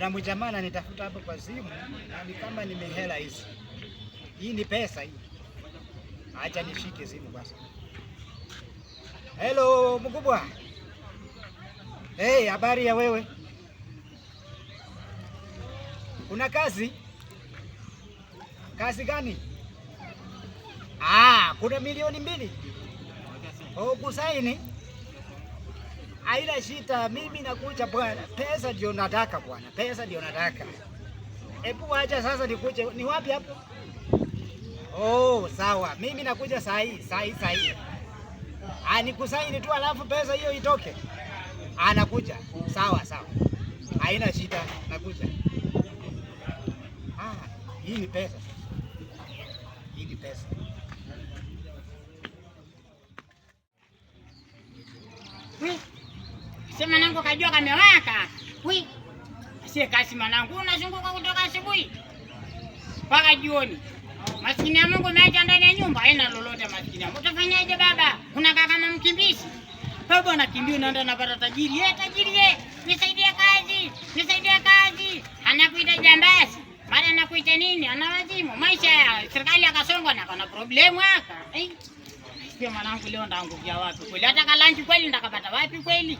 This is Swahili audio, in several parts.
Kuna mjamaa ananitafuta hapo kwa simu na ni kama nimehela hizi. Hii ni pesa hii. Acha nishike simu basi. Hello mkubwa. Hey, habari ya wewe? Kuna kazi? Kazi gani? Ah, kuna 2,000,000. Oh, kusaini? Haina shida, mimi nakuja bwana. Pesa ndio nataka bwana. Pesa ndio nataka. Hebu acha sasa nikuje. Ni wapi hapo? Oh, sawa. Mimi nakuja saa hii, saa hii, saa hii. Ah, nikusaini tu alafu pesa hiyo itoke. Ah, nakuja. Sawa, sawa. Haina shida, nakuja. Ah, hii ni pesa. Hii ni pesa. Wi. Sema manangu kajua kamewaka. Wi. Sie kasi manangu unazunguka kutoka asubuhi mpaka jioni. Maskini ya Mungu umeacha ndani ya nyumba haina lolote maskini ya Mungu. Utafanyaje baba? Unakaa kama mkimbizi. Baba anakimbia unaenda napata tajiri. Ye tajiri ye, nisaidie kazi, nisaidie kazi. Anakuita jambazi. Mara anakuita nini? Anawazimu. Maisha ya serikali akasongwa na kana problemu haka. Eh. Sio mwanangu leo ndaangukia wapi kweli? Hata kalanchi kweli ndakapata wapi kweli?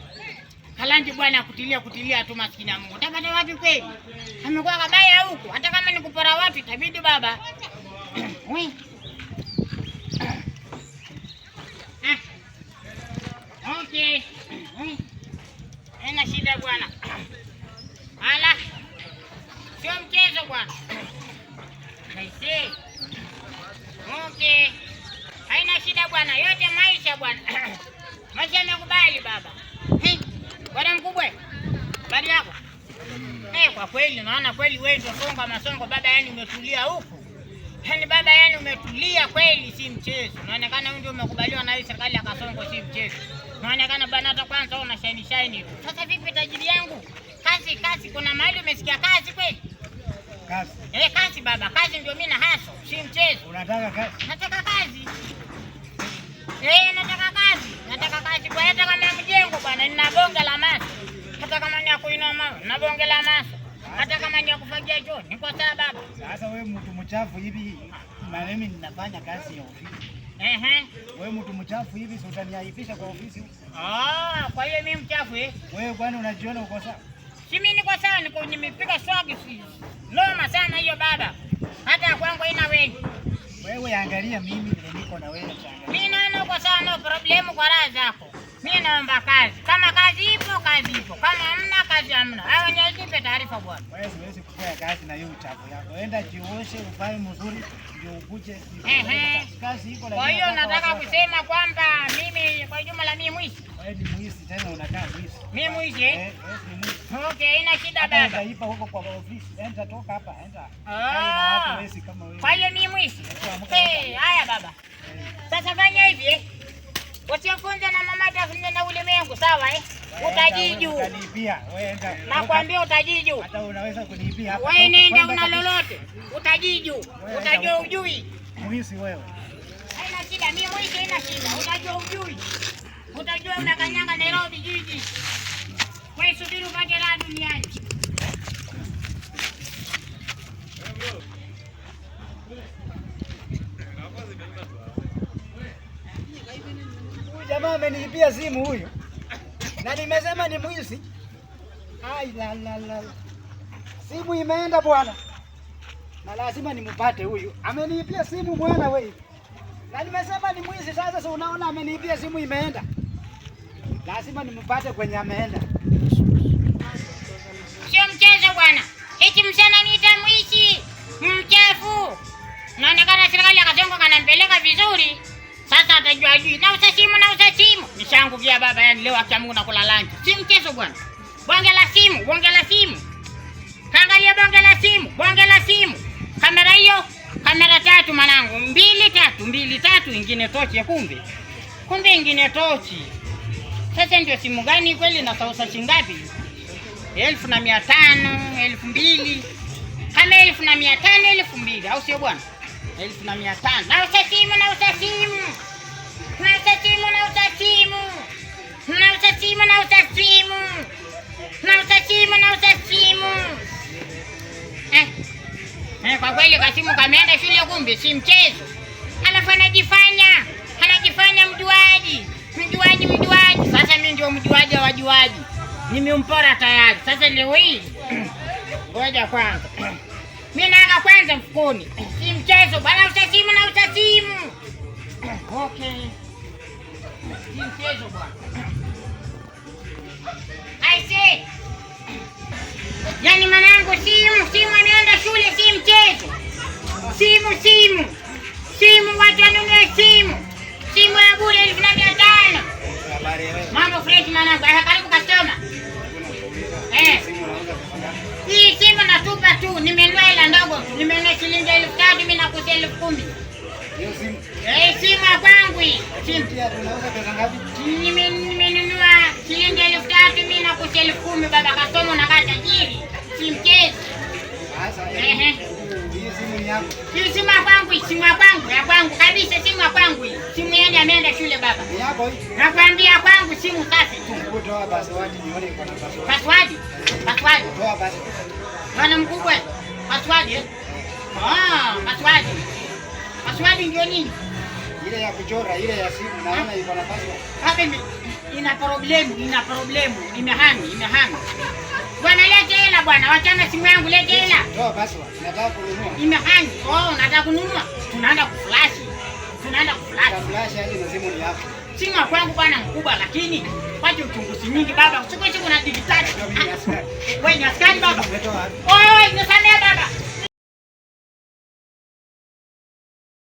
Kalanchi bwana kutilia kutilia tu maskini ya Mungu. Utapata wapi kweli? Amekuwa kabaya huku. Hata kama ni kupora watu itabidi baba. Wi. Ah. Okay. Wi. Haina shida bwana. Ala. Sio mchezo bwana. I see. Okay. Haina shida bwana, yote maisha bwana. Maisha yamekubali baba. Hey, bwana mkubwa. Habari yako? Kwa kweli naona kweli wewe ndio songa masongo baba, yani umetulia huku. Yaani baba, yani umetulia kweli, si mchezo. Naonekana wewe ndio umekubaliwa na hii serikali ya Kasongo, si mchezo. Naonekana bwana, hata kwanza una shine shine tu. Sasa vipi tajiri yangu? Kazi kazi, kuna mahali umesikia kazi kweli? Kazi. Kazi baba, kazi ndio mimi na haso, si mchezo. Unataka kazi? Nataka kazi. Nataka kazi. Nataka kazi kwa hata kama mjengo bwana, nina bonge la maso. Hata kama ni ya kuinua mawe, nina bonge la maso. Hata kama ni ya kufagia choo, niko sawa baba. Sasa wewe mtu mchafu hivi, na mimi ninafanya kazi ya ofisi. Ehe. Wewe mtu mchafu hivi, si utaniaibisha kwa ofisi huko? Ah, kwa hiyo mimi mchafu eh? Wewe kwani unajiona uko sawa? Si mimi niko sawa, niko nimepiga swag si. Noma sana hiyo baba. Hata kwangu haina wengi. Wewe angalia mimi vile niko na wewe changalia. Mimi naona uko sawa, no problem kwa raha zako. Mimi naomba kazi. Kama kazi ipo, kazi ipo. Kama hamna kazi hamna. Hayo nipe taarifa bwana. Wewe siwezi kufanya kazi na hiyo uchafu yako. Enda jioshe, uvae mzuri ndio ukuje. Ehe. Kazi iko Kwa hiyo nataka kusema kwamba mimi kwa jumla mimi mwizi. Wewe ni mwizi tena unakaa mwizi. Mimi mwizi eh? Wewe ni mwizi. Okay, haina shida Hata baba. utaipa huko kwa ofisi. Enda toka hapa, enda. Ah. Watu wezi kama wewe. Kwa hiyo mimi mwizi. Eh, haya baba. Sasa fanya hivi eh. Usifunze na mama atafunza na ulimwengu, sawa eh? Utajiju. Utaniibia, wewe enda. Nakwambia utajiju. Hata unaweza kuniibia hapa. Wewe nenda una lolote. Utajiju. Utajua ujui. Mwizi wewe. Haina shida, mimi mwizi haina shida. Utajua ujui. Utajua unakanyanga Nairobi jiji. Wewe subiri upate raha duniani. Huyu jamaa ameniibia simu huyu. Na nimesema ni mwizi. Ai la la la. Simu imeenda bwana. Na lazima nimpate huyu. Ameniibia simu bwana wewe. Na nimesema ni mwizi sasa, si unaona ameniibia simu imeenda. Lazima nimpate kwenye ameenda. Sio mchezo bwana. Eti msichana niita mwizi, mchafu. Naonekana serikali ya Kasongo kanampeleka vizuri. Sasa atajua ajui. Nauza simu, nauza simu. Nishaangukia baba, yani leo akia Mungu nakula lunch. Si mchezo bwana. Bonge la simu, bonge la simu. Kaangalia bonge la simu, bonge la simu. Kamera hiyo, kamera tatu manangu. 2 3, 2 3, ingine tochi kumbe. Kumbe ingine tochi. Sasa ndio simu gani kweli na sausa shingapi? 1500, 2000. Kama 1500, 2000, au sio bwana? 1500. Nauza simu, nauza simu. Nauza simu, nauza simu. Nauza simu, nauza simu. Nauza simu, nauza simu. Eh. Eh, kwa kweli kasimu kameenda shule kumbe si mchezo. Alafu anajifanya mjuaji. Mjuaji, mjuaji. Sasa mimi ndio mjuaji wa wajuaji. Nimempora tayari. Sasa leo hii ngoja kwanza. Mimi naanga kwanza mfukoni. Si mchezo bwana, usasimu na usasimu. Okay. Si mchezo bwana. I say. Yaani mwanangu simu ameenda shule si mchezo. Simu. Simu watu wanunue simu. Simu ya bure 1500. Habari wewe. Mambo fresh mwanangu. Karibu customer. Eh. Simu unauza pesa ngapi? Hii simu natupa tu, nimenunua hela ndogo tu. Nimenunua shilingi 3000 mimi nakusia 10,000. Hiyo simu. Eh, simu ya kwangu hii. Simu. Pia tunauza pesa ngapi? Nimenunua shilingi 3000 mimi nakusia 10,000 baba customer unakaa tajiri. Si mchezo. Sasa Ehe. hii simu ni yako. Hii simu ya kwangu, hii simu ya kwangu, ya kwangu kabisa, simu ya kwangu hii. Simu yani ameenda shule baba. Ni yako hii. Nakwambia kwangu simu safi tu. Hebu toa password nione iko na password. Password. Password. Toa basi. Bwana mkubwa. Password eh? Ah, password. Password ndio nini? Ile ya kuchora, ile ya simu naona iko na password. Hapa ina problem, imehang. Bwana lete hela bwana, wachana simu yangu lete hela. Toa password. Nataka kununua. Imehang. Oh, nataka kununua. Tunaenda kuflash. Tunaenda kuflash. Flash aje na simu ni yako. Simu ya kwangu bwana mkubwa, lakini wacha uchunguzi nyingi baba. Siku hizi kuna digitali. Mimi ni askari. Wewe ni askari baba? Umetoa wapi? Oi, nisamehe baba.